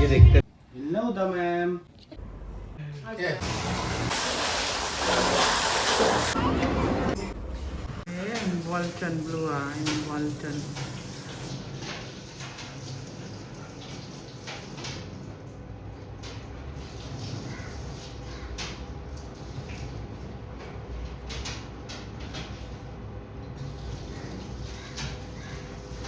Hi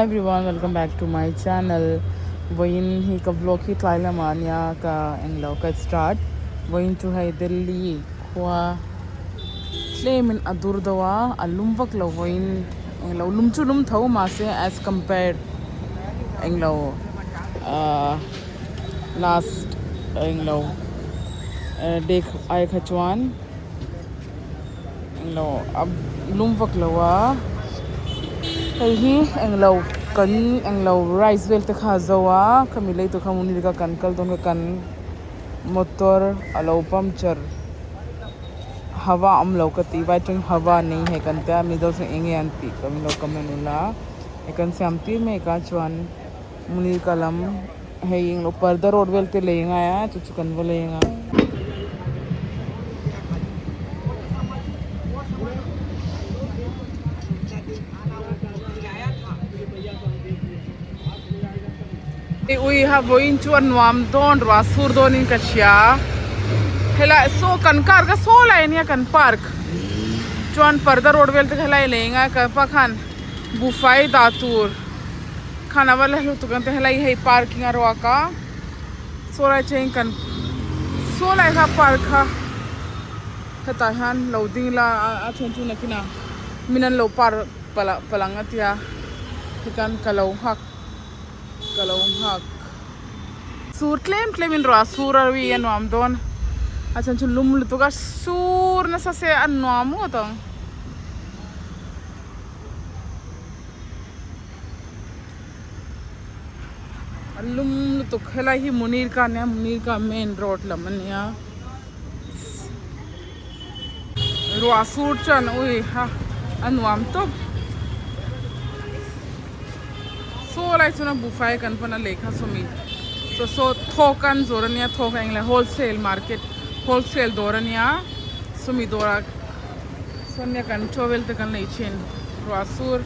everyone welcome back to my channel vawiin hi ka vlog hi tlai lamah ania ka englo ka start vawiin chu hei Delhi khua tlemin a dur deuh a a lum vak lo vawiin englo lum chu lum tho mahse as compared englo ahh last englo day ai kha chuan. Englo a lum vak lo a hei hi englo kan englo rice vel te kha a zo a khami lei tur kha hmun ka kan kal dawn kha kan motor a lo puncture hawa a awm lo ka tih vai chuan hawa nei hek an tia mizo chuan eng nge an tih ka lo comment ula hei kan siam tir mek a chuan Munilka lam hei englo parda road vel te lei ngai a chu chu kan va leng a. Ui ha vawiin chu a nuam dawn ruah sur dawnin ka hria helai saw kan car kha saw lai ania kan park chuan parda road vel te kha helai lei ngai ka pa khan buhfai dah tur. Khan a va la hlu tuk ang te helai hei parking a ruak a saw lai cheng kan saw lai kha park kha hetah hian lo ding ila a then chu nakinah min an lo park palh palh ang a tia tikhan ka lo nghak ka lo nghak sur tlem tlem in ruah sur a ri a nuam dawn a then chu lum lutuk a sur nasa se a nuam ngawt ang. A lum lutuk helai hi Munirka ania Munirka main road lam ania ruah sur chuan ui ha a nuam tawp saw lai chuan a buhfai kan pawn a lei kha sawmi saw saw thawk an zawr ania thawk a englo wholesale market wholesale dawr ania sawmi dawrah Sawnia kan towel te kan lei thin ruah sur.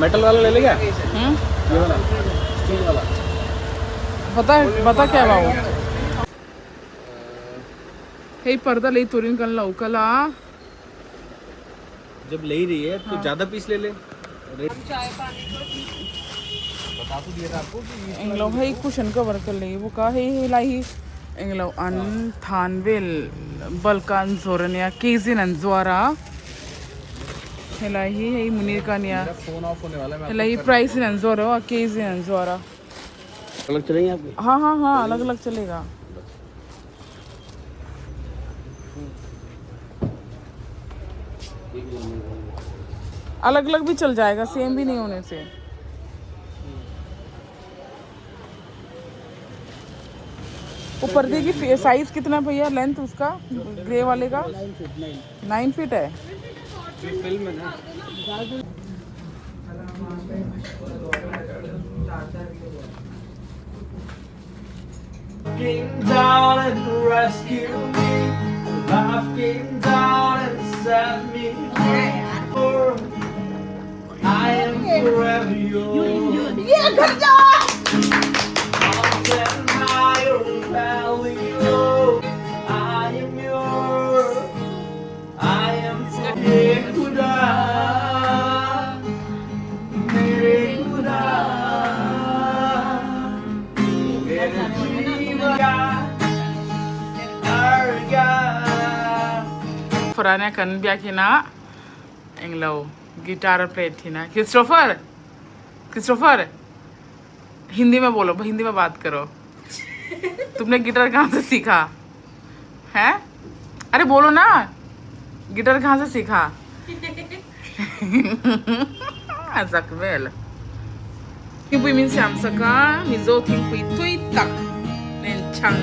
Metal वाला ले ले क्या हम्म ये वाला स्टील वाला बता बता क्या भाव Hei parda lei turin kan lo kal a. जब ले ही रही है तो ज्यादा पीस ले ले बता तो दिया था आपको कि Englo hei cushion cover ka lei bawk a hei helai hi englo an than vel bulk a an zawr ania kg in an zuar a helai hi hei Munir ka ania phone off होने वाला है मैं helai hi price in an zawr a kg in an zuar a. अलग चलेंगे आपके हाँ हाँ हाँ अलग अलग चलेगा अलग अलग भी चल जाएगा सेम भी नहीं होने से वो पर्दे की साइज कितना भैया लेंथ उसका ग्रे वाले का नाइन फीट है फिल्म है ना Came down and rescued me. Life came down and set me free. For I am forever yours. Mountain high or valley low, I am yours. I am mere Khuda, mere Khuda. Mere jeevan our God. Farhana kan biakina englo guitar play thina Christopher Christopher Hindi में बोलो हिंदी में बात करो तुमने guitar कहाँ से सीखा है अरे बोलो ना गिटार कहाँ से सीखा सकवेल Thingpui min siam sak a, Mizo thingpui tui tak nen chhang.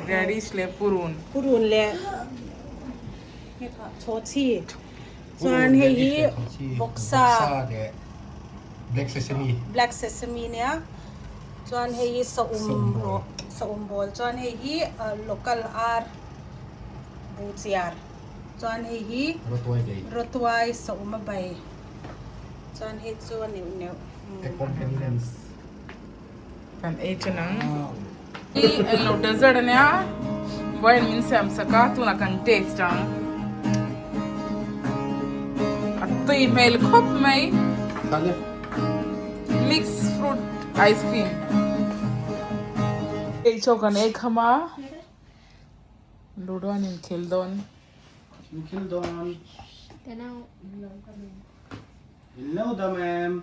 Radish leh purun. Purun leh chhawchhi chuan hei hi vawksa black sesame black sesame nia chuan hei hi saum rawh saum bawl chuan hei hi local ar buhchiar. Chuan hei hi rawtuai sawm a bai chuan hei chu a neuh neuh. Kan ei chen ang. Hi englo dessert ania vawiin min siam sak a tunah kan taste ang. A tui hmel khawp mai. Mix fruit ice cream. Ei chaw kan ei kham a. Ludo an inkhel dawn. Inkhel dawn. In lo dam em?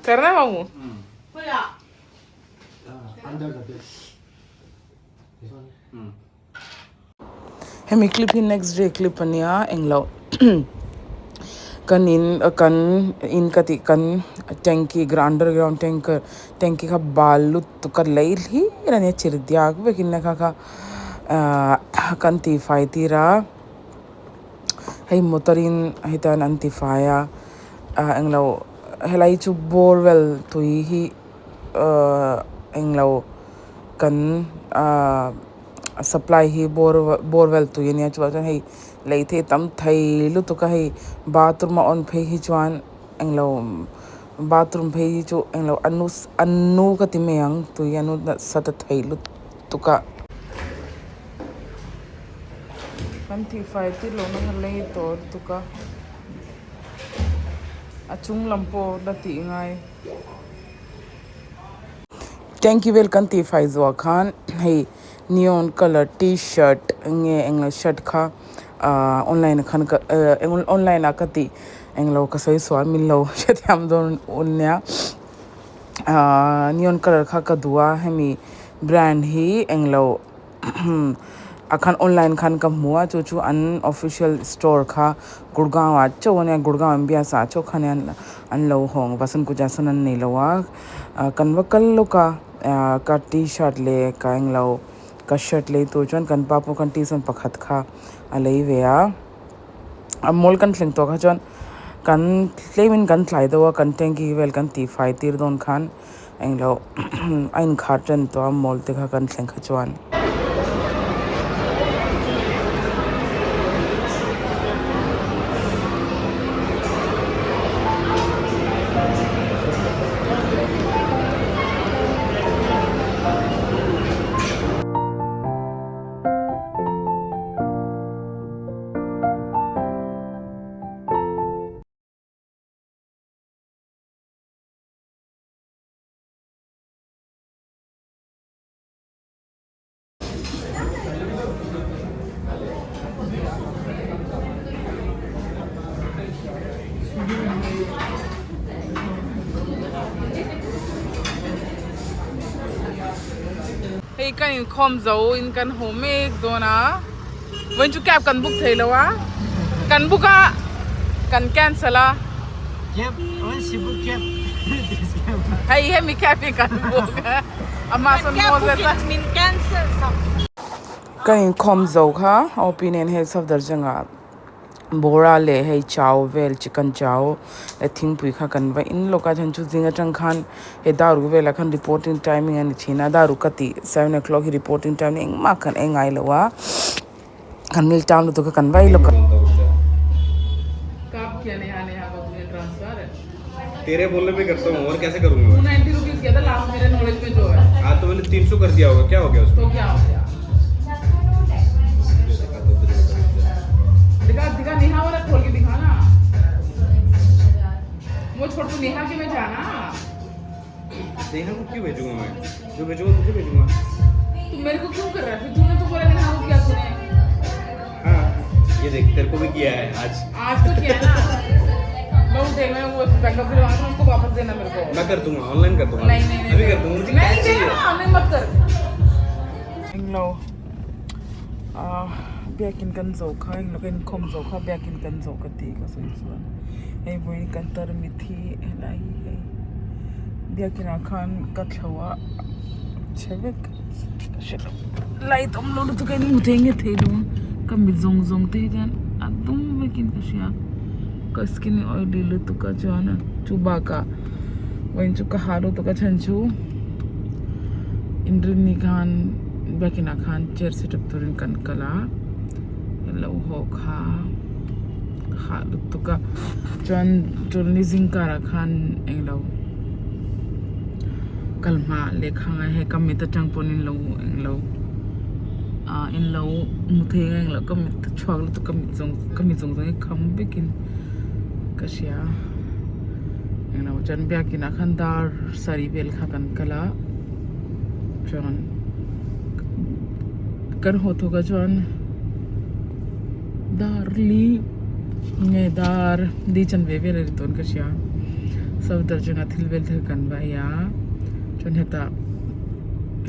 Karna babu. Under the bed. Hemi clip hi next day clip a nia englo kan in kan in ka tih kan tanky underground tanker tanky kha bal lutuk a lei hlir a nia chir diak vek in a kha kha ahh kan tihfai tir a hei motor in hetiang an tifai a ah englo helai chu bore well tui hi ahh englo kan ahh supply hi bore bore well tui ania chuvang chuan hei lei te hi tam thei lutuk a hei bathroom a on phei hi chuan englo bathroom phei hi chu englo a nu a nu ka ti mai ang tui a nu nasa ta thei lutuk a. Kan tihfai tir lohna kha lei tawh lutuk a a chung lam pawh la tih ngai. Tanky vel kan tih fai zuah khan hei neon colour tshirt nge englo shirt kha ahh online ah khan ka ehh online ah ka tih englo ka sawi sual min lo hrethiam dawn nia ahh neon colour kha ka duh a hemi brand hi englo. A khan online khan ka hmu a chu chu an official store kha Gurgaon ah chauh ania Gurgaon ambience ah chauh khan an lo hawng Vasant Kunj ah sawn an nei lo a kan va kal lawk a ka tshirt leh ka englo ka shirt lei tur chuan kan pa pawh khan tshirt pakhat kha a lei ve a a mall kan thleng tawh kha chuan kan tlemin kan tlai deuh a kan tanky vel kan tihfai tir dawn khan. Englo a inkhar tan tawh a mall te kha kan thleng kha chuan. Hei kan inkhawm zo in kan haw mek dawn a vawiin chu cab kan book thei lo a kan book a kan cancel a. Cab one Shibu cab this cab. Hei hemi cab hi kan book ama sawn Moses a. Min cancel sak. Ka inkhawm zo kha OP nen hei Safdarjung-ah Bora leh hei chow vel chicken chow leh thingpui kha kan va in lawk a chuan chu zing atang khan hei daruk velah khan reporting timing a ni thin a daruk ka tih 7 o'clock hi reporting time engmah kan ei ngai lo a kan mil town lutuk a kan vai lawk a. तेरे बोलने पे करता हूँ और कैसे करूँगा। तो कर दिया होगा क्या हो गया उसको तो क्या हो गया दिखाता हूँ तुझे कभी। दिखा दिखा नेहा वाला खोल के दिखा ना वो छोड़ तू नेहा के में जाना नेहा को क्यों भेजूंगा मैं जो भेजूंगा तुझे भेजूंगा तू मेरे को क्यों कर रहा है फिर तूने तो बोला नेहा को किया तूने हाँ ये देख तेरे को भी किया है आज आज तो किया ना बहुत देर में वो बैकअप दिलवाना उसको वापस देना मेरे को मैं कर दूंगा ऑनलाइन कर दूंगा नहीं नहीं नहीं अभी कर दूंगा मुझे नहीं कैश चाहिए देना ऑनलाइन मत कर Englo biakin kan zo kha englo kan khom zo kha biakin kan zo ka ti ka soi chuan hei vawiin kan tarmit hi helai hi hei biakin ah khan ka thlo a chhe vek ka hre lo light awm lo lutuk a in hmu thei nge thei lo ang ka mit zawng zawng te hi chuan a dum vekin ka hria ka skin hi oily lutuk a chuan chu bakah vawiin chu ka ha lutuk a chhan chu inrinni khan biakin ah khan chair set up turin kan kal a lo haw kha ka hah lutuk a chuan chawlhni zingkarah khan englo kal hma lehkha ngai hei ka mit atang pawn in lo englo ah in lo hmu thei ang englo ka mit a chhuak lutuk ka mit zawng ka mit zawng zawng hi kham vekin ka hria englo chuan biakin ah khan dar sarih vel kha kan kal a chuan kan haw thawk ah chuan dar li nge dar li chanve vel a ni tawn ka hria sawdar chungah thil vel te kha kan va ei a chuan hetah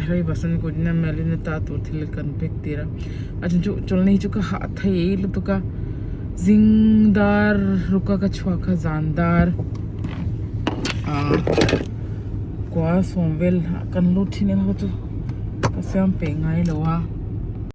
helai basan kut in a melh in a ta tur thil kan pack tir a a then chu chawlhni chu ka hah thei lutuk a zing dar ruk a ka chhuak kha zan dar ah kua sawm vel ah kan lut thin ang kha chu ka siam peih ngai lo a.